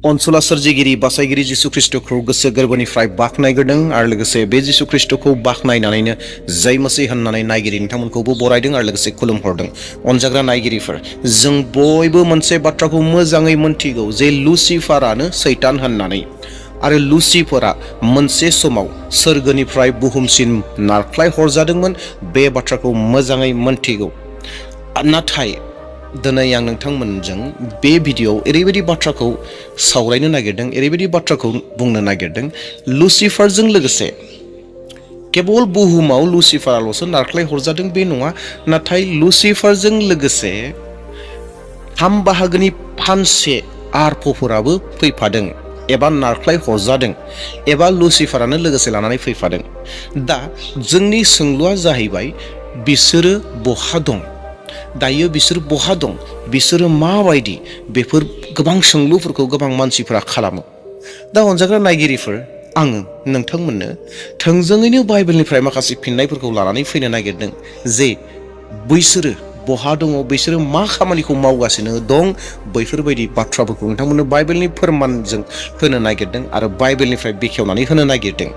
अनसुला सोरजिगिरि बासायगिरि जिसु ख्रीष्टखौ गोसो गोरबोनिफ्राय बाख्नायग्रोदों आरो लोगोसे बे जिसु ख्रीष्टखौ बाख्नायनानैनो जय मसीह होननानै नायगिरि नोंथांमोनखौबो बरायदों आरो लोगोसे खुलुमहरदों। अनजाग्रा नायगिरिफोर, जों बयबो मोनसे बाथ्राखौ मोजाङै मोनथिगौ जे लुसिफारानो सैतान होननानै आरो लुसिफारा मोनसे समाव सोरगोनिफ्राय बुहुमसिम नारख्लाय हरजादोंमोन, बे बाथ्राखौ मोजाङै मोनथिगौ। नाथाय दिनै आं नोंथांमोनजों बे भिडिअ'आव ओरैबायदि बाथ्राखौ सावरायनो नागिरदों, ओरैबायदि बाथ्राखौ बुंनो नागिरदों, लुसिफारजों लोगोसे केवल बुहुमाव लुसिफाराल'सो नारख्लाय हरजादों बे नङा, नाथाय लुसिफारजों लोगोसे 3 बाहागोनि फानसे आरफफोराबो फैफादों एबा नारख्लाय हरजादों एबा लुसिफारानो लोगोसे लानानै फैफादों। दा जोंनि सोंलुआ जाहैबाय, बिसोरो बहा दं? दायो बिसोर बहा दं? बिसोरो माबायदि? बेफोर गोबां सोंलुफोरखौ गोबां मानसिफोरा खालामो। दा अनजाग्रा नायगिरिफोर, आङो नोंथांमोननो थोंजोङैनो बाइबेलनिफ्राय माखासे फिननायफोरखौ लानानै फैनो नागिरदों जे बैसोरो बहा दङ, बिसोरो मा खामानिखौ मावगासिनो दं, बैफोरबायदि बाथ्राफोरखौ नोंथांमोननो बाइबेलनि फोरमानजों होनो नागिरदों आरो बाइबेलनिफ्राय बेखेवनानै होनो नागिरदों,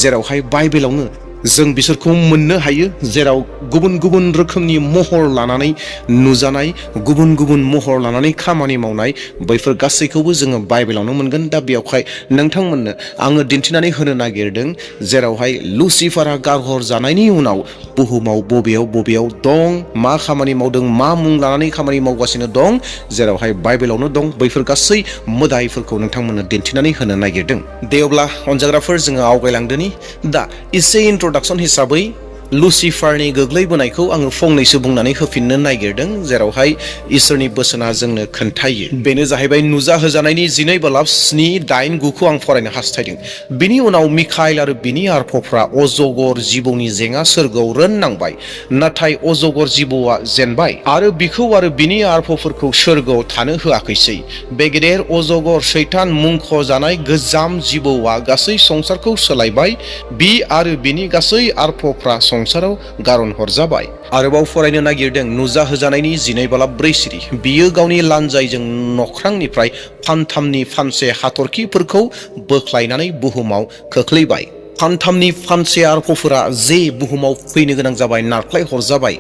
जेरावहाय बाइबेलावनो जों बिसोरखौ मोननो हायो, जेराव गुबुन गुबुन रोखोमनि महर लानानै नुजानाय, गुबुन गुबुन महर लानानै खामानि मावनाय, बैफोर गासैखौबो जोङो बाइबेलावनो मोनगोन। दा बेयावहाय नोंथांमोननो आङो दिन्थिनानै होनो नागिरदों, जेरावहाय लुसिफारा गारहर जानायनि उनाव बुहुमाव बबेयाव दं, मा खामानि मावदों, मा मुं लानानै खामानि मावगासिनो दं, जेरावहाय बाइबेलावनो दं, बैफोर गासै मोदायफोरखौ नोंथांमोननो दिन्थिनानै होनो नागिरदों। दे अब्ला अनजाग्राफोर, जोङो आवगायलांदोनि। दा इसे इन्ट्रडाक्सन हिसाबै लुसिफारनि गोग्लैबोनायखौ आङो फंनैसो बुंनानै होफिननो नागिरदों, जेरावहाय इसोरनि बोसोना जोंनो खोन्थायो। बेनो जाहैबाय नुजाहोजानायनि 12 बालाब 7, 8, 9खौ आं फरायनो हास्थायदों। बिनि उनाव मिखाइल आरो बिनि आरफफ्रा अजगर जिबौनि जेङा सोरगोआव रोननांबाय, नाथाय अजगर जिबौआ जेनबाय आरो बिखौ आरो बिनि आरफफोरखौ सोरगोआव थानो होआखैसै। बे गेदेर अजगर सैतान मुंख'जानाय गोजाम जिबौआ गासै संसारखौ सोलायबाय, बि आरो बिनि गासै आरफफ्रा संसाराव गारन हरजाबाय। आरोबाव फरायनो नागिरदों नुजाहोजानायनि 12 बालाब 4 सिरि। बियो गावनि लानजायजों नख्रांनिफ्राय फानथामनि फानसे हाथरखिफोरखौ बोख्लायनानै बुहुमाव खोख्लैबाय। फानथामनि फानसे आरफफोरा जे बुहुमाव फैनो गोनां जाबाय, नारख्लाय हरजाबाय,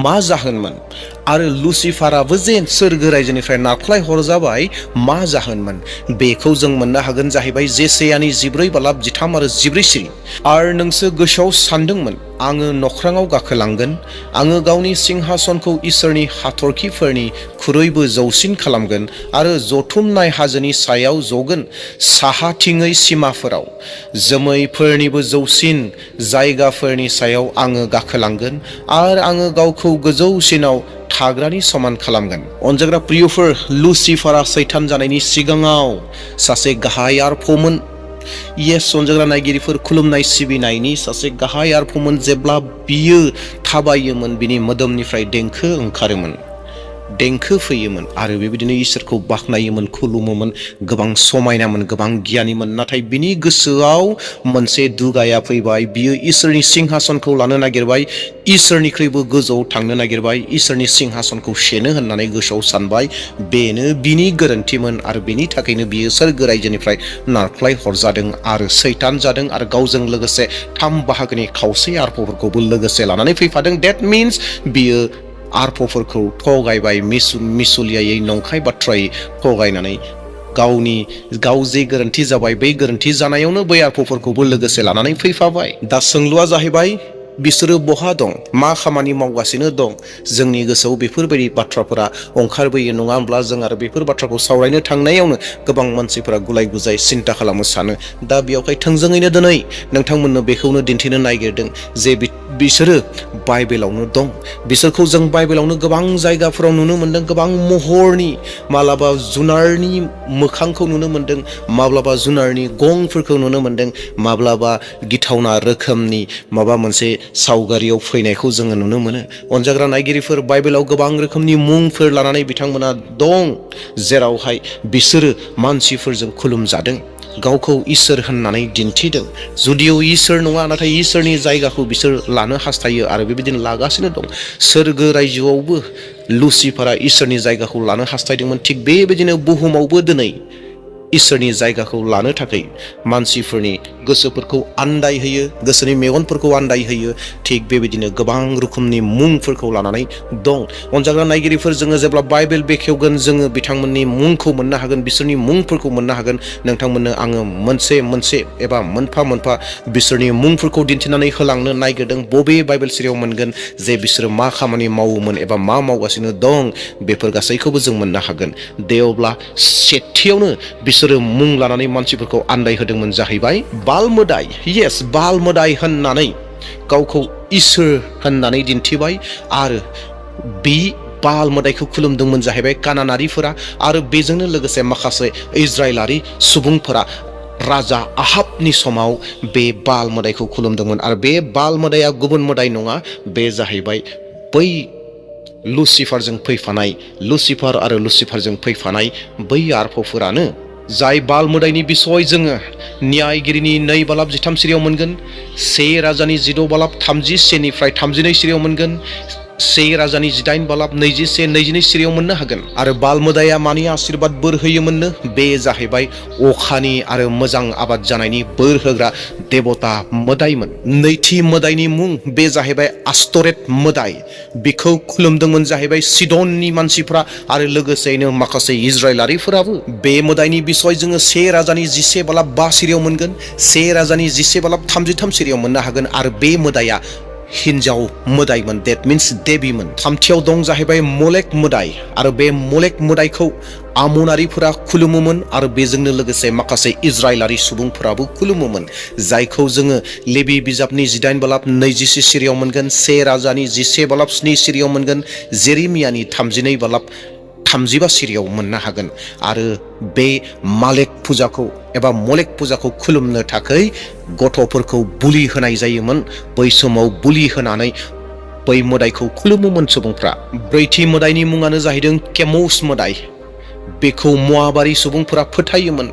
मा जाहोनमोन? आरो लुसिफाराबो जे सोरगो रायजोनिफ्राय नारख्लाय हरजाबाय, मा जाहोनमोन? बेखौ जों मोननो हागोन जाहैबाय जेसायानि 14 बालाब 13 आरो 14 सिरि। आरो नोंसो गोसोआव सानदोंमोन, आङो नख्राङाव गाखोलांगोन, आङो गावनि सिंहासनखौ इसोरनि हाथरखिफोरनि खुरैबो जौसिन खालामगोन आरो जथुमनाय हाजोनि सायाव जगोन, साहाथिङै सिमाफोराव जोमैफोरनिबो जौसिन जायगाफोरनि सायाव आङो गाखोलांगोन आरो आङो गावखौ गोजौसिनाव थाग्रानि समान खालामगोन। अनजाग्रा प्रियफोर, लुसिफारा सैतान जानायनि सिगाङाव सासे गाहाय आरफमोन। येस अनजाग्रा नायगिरिफोर, खुलुमनाय सिबिनायनि सासे गाहाय आरफमोन। जेब्ला बियो थाबायोमोन, बिनि मोदोमनिफ्राय देंखो ओंखारोमोन, देंखो फैयोमोन आरो बेबायदिनो इसोरखौ बाख्नायोमोन, खुलुमोमोन, गोबां समायनामोन, गोबां गियानिमोन। नाथाय बिनि गोसोआव मोनसे दुगाया फैबाय, बियो इसोरनि सिंहासनखौ लानो नागिरबाय, इसोरनिख्रुइबो गोजौआव थांनो नागिरबाय, इसोरनि सिंहासनखौ सेनो होननानै गोसोआव सानबाय। बेनो बिनि गोरोन्थिमोन आरो बेनि थाखायनो बियो सोरगो रायजोनिफ्राय नारख्लाय हरजादों आरो सैतान जादों आरो गावजों लोगोसे 3 बाहागोनि खावसे आरफफोरखौबो लोगोसे लानानै फैफादों। डेट मिन्स बियो आरफफोरखौ थगायबाय, मिसुलियायै नंखाय बाथ्रायै थगायनानै गाव जे गोरोन्थि जाबाय, बै गोरोन्थि जानायावनो बै आरफफोरखौबो लोगोसे लानानै फैफाबाय। दा सोंलुआ जाहैबाय, बिसोरो बहा दं? मा खामानि मावगासिनो दं? जोंनि गोसोआव बेफोरबायदि बाथ्राफोरा ओंखारबोयो, नङा होमब्ला? जों आरो बेफोर बाथ्राखौ सावरायनो थांनायावनो गोबां मानसिफोरा गुलाय गुजाय सिन्ता खालामनो सानो। दा बेयावहाय थोंजोङैनो दिनै नोंथांमोननो बेखौनो दिन्थिनो नागिरदों जे बिसोरो बाइबेलावनो दं। बिसोरखौ जों बाइबेलावनो गोबां जायगाफोराव नुनो मोन्दों, गोबां महरनि, माब्लाबा जुनारनि मोखांखौ नुनो मोन्दों, माब्लाबा जुनारनि गंफोरखौ नुनो मोन्दों, माब्लाबा गिथावना रोखोमनि माबा मोनसे सावगारियाव फैनायखौ जोङो नुनो मोनो। अनजाग्रा नायगिरिफोर, बाइबेलाव गोबां रोखोमनि मुंफोर लानानै बिथांमोना दं, जेरावहाय बिसोरो मानसिफोरजों खुलुमजादों, गावखौ इसोर होननानै दिन्थिदों। जुदिअ इसोर नङा, नाथाय इसोरनि जायगाखौ बिसोर लानो हास्थायो आरो बेबायदिनो लागासिनो दं। सोरगो रायजोआवबो लुसिफारा इसोरनि जायगाखौ लानो हास्थायदोंमोन। थिग बेबायदिनो बुहुमावबो दिनै इसोरनि जायगाखौ लानो थाखाय मानसिफोरनि गोसोफोरखौ आन्दाय होयो, गोसोनि मेगनफोरखौ आन्दाय होयो। थिग बेबायदिनो गोबां रोखोमनि मुंफोरखौ लानानै दं। अनजाग्रा नायगिरिफोर, जोङो जेब्ला बाइबेल बेखेवगोन जोङो बिथांमोननि मुंखौ मोननो हागोन, बिसोरनि मुंफोरखौ मोननो हागोन। नोंथांमोननो आङो मोनसे मोनसे एबा मोनफा मोनफा बिसोरनि मुंफोरखौ दिन्थिनानै होलांनो नागिरदों। बबे बाइबेल सिरियाव मोनगोन जे बिसोरो मा खामानि मावोमोन एबा मा मावगासिनो दं, बेफोर गासैखौबो जों मोननो हागोन। दे अब्ला सेथियावनो बिसोरो मुं लानानै मानसिफोरखौ आन्दाय होदोंमोन जाहैबाय बाल मोदाय। येस, बाल मोदाय होननानै गावखौ इसोर होननानै दिन्थिबाय आरो बे बाल मोदायखौ खुलुमदोंमोन जाहैबाय कानानारिफोरा आरो बेजोंनो लोगोसे माखासे इजराइलारि सुबुंफोरा राजा आहाबनि समाव बे बाल मोदायखौ खुलुमदोंमोन। आरो बे बाल मोदाया गुबुन मोदाय नङा, बे जाहैबाय बै लुसिफारजों फैफानाय, लुसिफार आरो लुसिफारजों फैफानाय बै आरफफोरानो। जाय बाल मोदायनि बिसय जोङो न्यायगिरिनि 2 बालाब 13 सिरियाव मोनगोन, 1 राजानि 14 बालाब 31निफ्राय 32 सिरियाव मोनगोन, 1 राजानि 18 बालाब 21, 22 सिरियाव मोननो हागोन। आरो बाल मोदाया मानि आशीर्बाद बोर होयोमोननो? बे जाहैबाय अखानि आरो मोजां आबाद जानायनि बोर होग्रा देबता मोदायमोन। नैथि मोदायनि मुं बे जाहैबाय आस्तरेत मोदाय। बिखौ खुलुमदोंमोन जाहैबाय सिडननि मानसिफ्रा आरो लोगोसेयैनो माखासे इजराइलारिफोराबो। बे मोदायनि बिसय जोङो 1 राजानि 11 बालाब 5 सिरियाव मोनगोन, 1 राजानि 11 बालाब 33 सिरियाव मोननो हागोन। आरो बे मोदाया हिन्जाव मोदायमोन, देट मिन्स देबीमोन। थामथियाव दं जाहैबाय मलेक मोदाय आरो बे मलेक मोदायखौ आमनारिफोरा खुलुमोमोन आरो बेजोंनो लोगोसे माखासे इजराइलारि सुबुंफोराबो खुलुमोमोन। जायखौ जोङो लेबि बिजाबनि 18 बालाब 21 सिरियाव मोनगोन, 1 राजानि 11 बालाब 7 सिरियाव मोनगोन, जेरेमियानि 32 बालाब 35 सिरियाव मोननो हागोन। आरो बे मालेक फुजाखौ एबा मलेक फुजाखौ खुलुमनो थाखाय गथ'फोरखौ बुलि होनाय जायोमोन। बै समाव बुलि होनानै बै मोदायखौ खुलुमोमोन सुबुंफ्रा। ब्रैथि मोदायनि मुङानो जाहैदों केमौस मोदाय। बेखौ मोआबारि सुबुंफोरा फोथायोमोन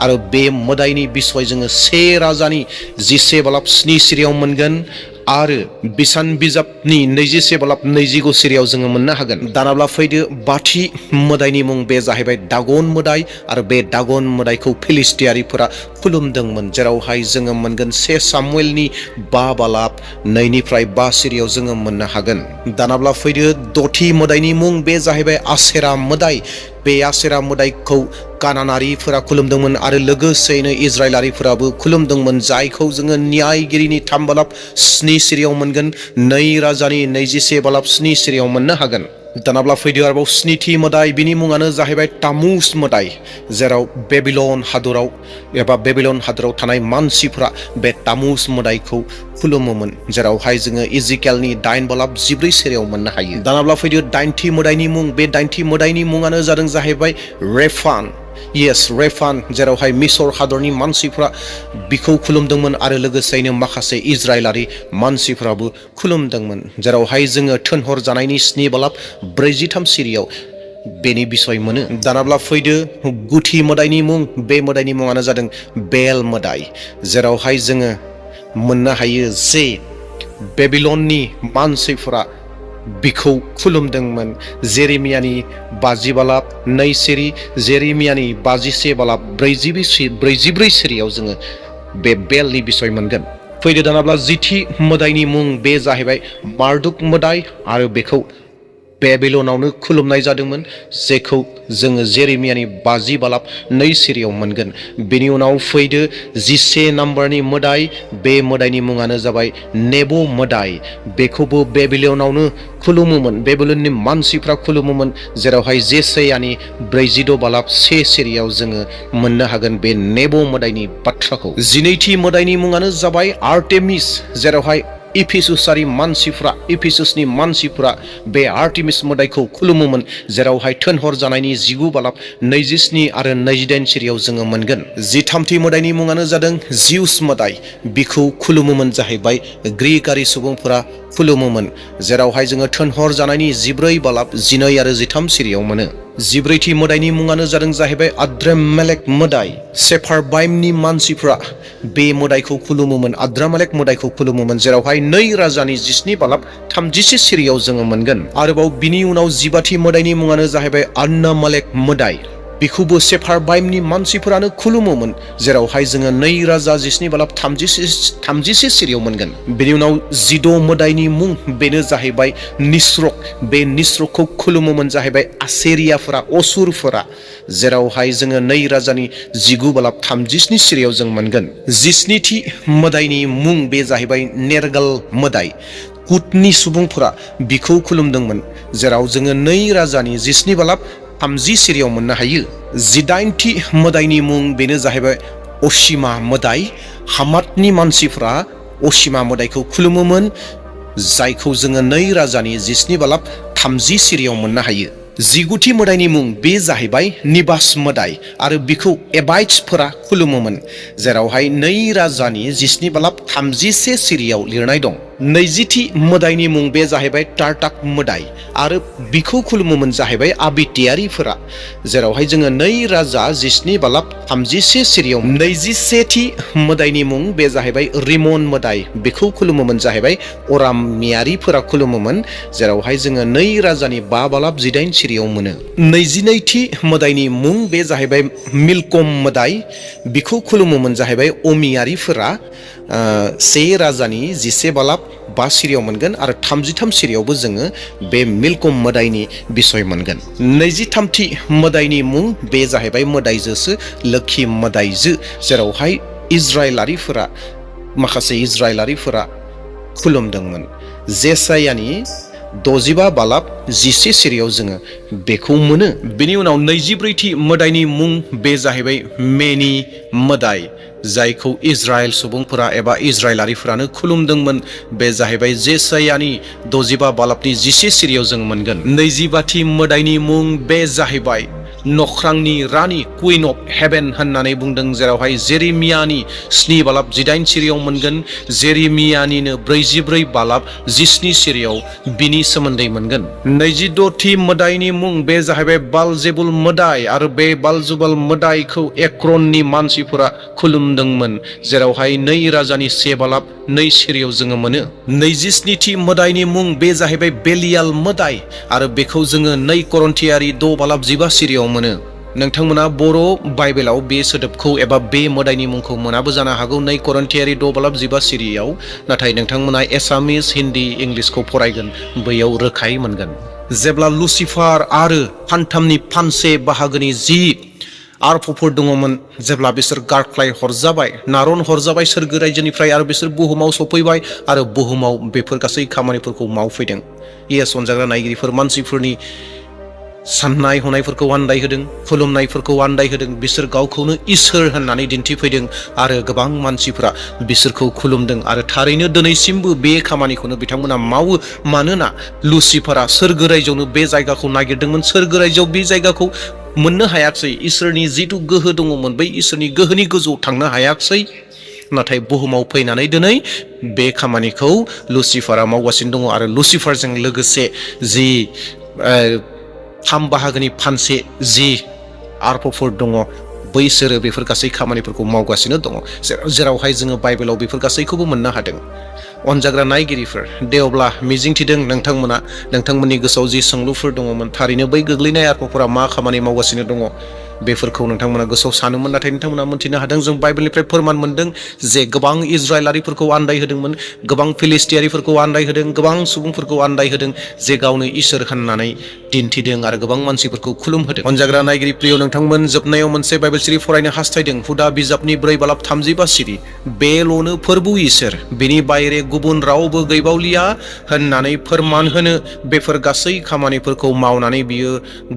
आरो बे मोदायनि बिसय जोङो 1 राजानि 11 बालाब 7 सिरियाव मोनगोन आरो बिसान बिजाबनि 21 बालाब 25 सिरियाव जोङो मोननो हागोन। दानाब्ला फैदो बाथि मोदायनि मुं, बे जाहैबाय दागन मोदाय आरो बे दागन मोदायखौ फिलिस्टियारिफोरा खुलुमदोंमोन। जेरावहाय जोङो मोनगोन 1 सामुएलनि 5 बालाब 2निफ्राय 5 सिरियाव जोङो मोननो हागोन। दानाब्ला फैदो दथि मोदायनि मुं, बे जाहैबाय आसेरा मोदाय। बे आसेरा मोदायखौ कानानारिफोरा खुलुमदोंमोन आरो लोगोसेयैनो इजराइलारिफोराबो खुलुमदोंमोन। जायखौ जोङो न्यायगिरिनि 3 बालाब 7 सिरियाव मोनगोन, 2 राजानि 21 बालाब 7 सिरियाव मोननो हागोन। दानाब्ला फैदो आरोबाव स्निथि मोदाय, बिनि मुङानो जाहैबाय तामुस मोदाय। जेराव बेबिलन हादराव एबा बेबिलन हादराव थानाय मानसिफ्रा बे तामुस मोदायखौ खुलुमोमोन। जेरावहाय जोङो इजिकेलनि 8 बालाब 14 सिरियाव मोननो हायो। दानाब्ला फैदो दाइनथि मोदायनि मुं, बे दाइनथि मोदायनि मुङानो जादों जाहैबाय रेफान। येस, रेफान। जेरावहाय मिसर हादरनि मानसिफ्रा बिखौ खुलुमदोंमोन आरो लोगोसेयैनो माखासे इजराइलारि मानसिफ्राबो खुलुमदोंमोन। जेरावहाय जोङो थोनहर जानायनि 7 बालाब 43 सिरियाव बेनि बिसय मोनो। दानाब्ला फैदो गुथि मोदायनि मुं, बे मोदायनि मुङानो जादों बेल मोदाय। जेरावहाय जोङो मोननो हायो जे बेबिलननि मानसिफोरा बिखौ खुलुमदोंमोन। जेरेमियानि 50 बालाब 2 सिरि, जेरेमियानि 51 बालाब 44 सिरियाव जोङो बे बेलनि बिसय मोनगोन। फैदो दानाब्ला जिथि मोदायनि मुं, बे जाहैबाय मार्दुक मोदाय आरो बेखौ बेबिलनावनो खुलुमनाय जादोंमोन। जेखौ जोङो जेरेमियानि 50 बालाब 2 सिरियाव मोनगोन। बेनि उनाव फैदो 11 नाम्बारनि मोदाय, बे मोदायनि मुङानो जाबाय नेबो मोदाय। बेखौबो बेबिलनावनो खुलुमोमोन, बेबिलननि मानसिफ्रा खुलुमोमोन। जेरावहाय जेसायानि 46 बालाब 1 सिरियाव जोङो मोननो हागोन बे नेबो मोदायनि बाथ्राखौ। 12थि मोदायनि मुङानो जाबाय आर्टेमिस। जेरावहाय इफिसुसनि मानसिफ्रा बे आर्टेमिस मोदायखौ खुलुमोमोन। जेरावहाय थोनहर जानायनि 19 बालाब 27 आरो 28 सिरियाव जोङो मोनगोन। 13थि मोदायनि मुङानो जादों जिउस मोदाय। बिखौ खुलुमोमोन जाहैबाय ग्रीकारि सुबुंफोरा खुलुमोमोन। जेरावहाय जोङो थोनहर जानायनि 14 बालाब 12 आरो 13 सिरियाव मोनो। 14थि मोदायनि मुङानो जादों जाहैबाय आद्रामेलेक मोदाय। सेफारबाइमनि मानसिफ्रा बे मोदायखौ खुलुमोमोन, आद्रामेलेक मोदायखौ खुलुमोमोन। जेरावहाय 2 राजानि 17 बालाब 31 सिरियाव जोङो मोनगोन। आरोबाव बिनि उनाव 15थि मोदायनि मुङानो जाहैबाय आन्नामालेक मोदाय। बिखौबो सेफारबाइमनि मानसिफोरानो खुलुमोमोन जेरावहाय जोङो 2 राजा 17 बालाब 30 सिरियाव मोनगोन। बेनि उनाव 16 मोदाइनि मुं बेनो जाहैबाय निस्रक। बे निस्रकखौ खुलुमोमोन जाहैबाय आसेरियाफोरा, असुरफोरा, जेरावहाय जोङो 2 राजानि 19 बालाब 37 सिरियाव जों मोनगोन। 17थि मोदाइनि मुं बे जाहैबाय नेरगाल मोदाइ। कुटनि सुबुंफोरा बिखौ खुलुमदोंमोन जेराव जोङो 2 राजानि 17 बालाब 30 सिरियाव मोननो हायो। 18थि मोदाइनि मुं बेनो जाहैबाय अशिमा मोदाइ। हामातनि मानसिफ्रा अशिमा मोदाइखौ खुलुमोमोन जायखौ जोङो 2 राजानि 17 बालाब 30 सिरियाव मोननो हायो। 19थि मोदाइनि मुं बे जाहैबाय निबास मोदाइ आरो बिखौ एबाइट्सफोरा खुलुमोमोन जेरावहाय 2 राजानि 17 बालाब 31 सिरियाव लिरनाय दं। 20थि मोदाइनि मुं बे जाहैबाय टार्टाक मोदाइ आरो बिखौ खुलुमोमोन जाहैबाय आबिटियारिफोरा जेरावहाय जोङो 2 राजा 17 बालाब 31 सिरियाव। 21थि मोदाइनि मुं बे जाहैबाय रिमन मोदाइ। बिखौ खुलुमोमोन जाहैबाय अरामियारिफोरा खुलुमोमोन जेरावहाय जोङो 2 राजानि 5 बालाब 18 सिरियाव मोनो। 22थि मोदाइनि मुं बे जाहैबाय मिलकम मोदाइ। बिखौ खुलुमोमोन जाहैबाय अमियारिफोरा 1 राजानि 11 बालाब 5 सिरियाव मोनगोन आरो 33 सिरियावबो जोङो बे मिलकम मोदाइनि बिसय मोनगोन। 23थि मोदाइनि मुं बे जाहैबाय मोदाइजोसो लोखि मोदाइजो जेरावहाय इजराइलारिफोरा माखासे इजराइलारिफोरा खुलुमदोंमोन। जेसायानि 65 बालाब 11 सिरियाव जोङो बेखौ मोनो। बेनि उनाव 24थि मोदाइनि मुं बे जाहैबाय मेनि मोदाइ जायखौ इजराइल सुबुंफोरा एबा इजराइलारिफोरानो खुलुमदोंमोन। बे जाहैबाय जेसायानि 65 बालाबनि 11 सिरियाव जों मोनगोन। 25थि मोदाइनि मुं बे जाहैबाय नख्रांनि रानि कुइन अफ हेभेन होननानै बुंदों जेरावहाय जेरेमियानि 7 बालाब 18 सिरियाव मोनगोन। जेरेमियानिनो 44 बालाब 17 सिरियाव बिनि सोमोन्दै मोनगोन। 26थि मोदाइनि मुं बे जाहैबाय बालजेबुल मोदाइ आरो बे बालजेबुल मोदाइखौ एक्रोननि मानसिफोरा खुलुमदोंमोन जेरावहाय 2 राजानि 1 बालाब 2 सिरियाव जोङो मोनो। 27थि मोदाइनि मुं बे जाहैबाय बेलियाल मोदाइ आरो बेखौ जोङो 2 करन्थियारि 6 बालाब 15 सिरियाव मोनो। नोंथांमोना बर' बाइबेलाव बे सोदोबखौ एबा बे मोदाइनि मुंखौ मोनाबो जानो हागौ 2 करन्थियारि 6 बालाब 15 सिरियाव, नाथाय नोंथांमोना एसामिस, हिन्दी, इंलिसखौ फरायगोन बैयाव रोखायै मोनगोन। जेब्ला लुसिफार आरो फान्थामनि फानसे बाहागोनि 10 आरफफोर दङमोन जेब्ला बिसोर गारख्लाय हरजाबाय, नारन हरजाबाय सोरगो रायजोनिफ्राय आरो बिसोर बुहुमाव सफैबाय आरो बुहुमाव बेफोर गासै खामानिफोरखौ मावफैदों। अनजाग्रा नायगिरिफोर, मानसिफोरनि साननाय हनायफोरखौ आन्दाय होदों, खुलुमनायफोरखौ आन्दाय होदों। बिसोर गावखौनो इसोर होननानै दिन्थिफैदों आरो गोबां मानसिफोरा बिसोरखौ खुलुमदों आरो थारैनो दिनैसिमबो बे खामानिखौनो बिथांमोना मावो। मानोना लुसिफारा सोरगो रायजोआवनो बे जायगाखौ नागिरदोंमोन, सोरगो रायजोआव बे जायगाखौ मोननो हायाखसै। इसोरनि जिथु गोहो दङमोन बै इसोरनि गोहोनि गोजौआव थांनो हायाखसै, नाथाय बुहुमाव फैनानै दिनै बे खामानिखौ लुसिफारा मावगासिनो दङ आरो लुसिफारजों लोगोसे जि 3 बाहागोनि फानसे जि आरफफोर दङ बैसोरो बेफोर गासै खामानिफोरखौ मावगासिनो दङ जेरावहाय जोङो बाइबेलाव बेफोर गासैखौबो मोननो हादों। अनजाग्रा नायगिरिफोर, दे अब्ला मिजिंथिदों नोंथांमोना नोंथांमोननि गोसोआव जि सोंलुफोर दङमोन थारैनो बै गोग्लैनाय आरफफोरा मा खामानि मावगासिनो दङ बेफोरखौ नोंथांमोना गोसोआव सानोमोन, नाथाय नोंथांमोना मोन्थिनो हादों जों बाइबेलनिफ्राय फोरमान मोनदों जे गोबां इजराइलारिफोरखौ आन्दाय होदोंमोन, गोबां फिलिस्टियारिफोरखौ आन्दाय होदों, गोबां सुबुंफोरखौ आन्दाय होदों जे गावनो इसोर होननानै दिन्थिदों आरो गोबां मानसिफोरखौ खुलुमहोदों। अनजाग्रा नायगिरि प्रिय नोंथांमोन, जोबनायाव मोनसे बाइबेल सिरि फरायनो हास्थायदों। हुदा बिजाबनि 4 बालाब 35 सिरि। बेल'नो फोरबु इसोर, बिनि बायरे गुबुन रावबो गैबावलिया होननानै फोरमान होनो बेफोर गासै खामानिफोरखौ मावनानै बियो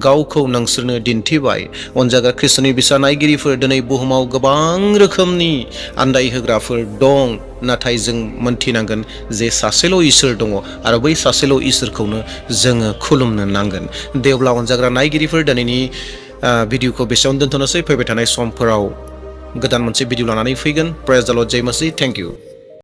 गावखौ नोंसोरनो दिन्थिबाय। अनजाग्रा ख्रिस्ट'नि बिसा नायगिरिफोर, दिनै बुहुमाव गोबां रोखोमनि आन्दायहोग्राफोर दं, नाथाय जों मोन्थिनांगोन जे सासेल' इसोर दङ आरो बै सासेल' इसोरखौनो जोङो खुलुमनो नांगोन। दे अब्ला अनजाग्रा नायगिरिफोर, दिनैनि भिडिअखौ बेसेयावनो दोनथ'नोसै। फैबाय थानाय समफोराव गोदान मोनसे भिडिअ लानानै फैगोन। प्रेज द लर्ड, जय मसीह, थेंक इउ।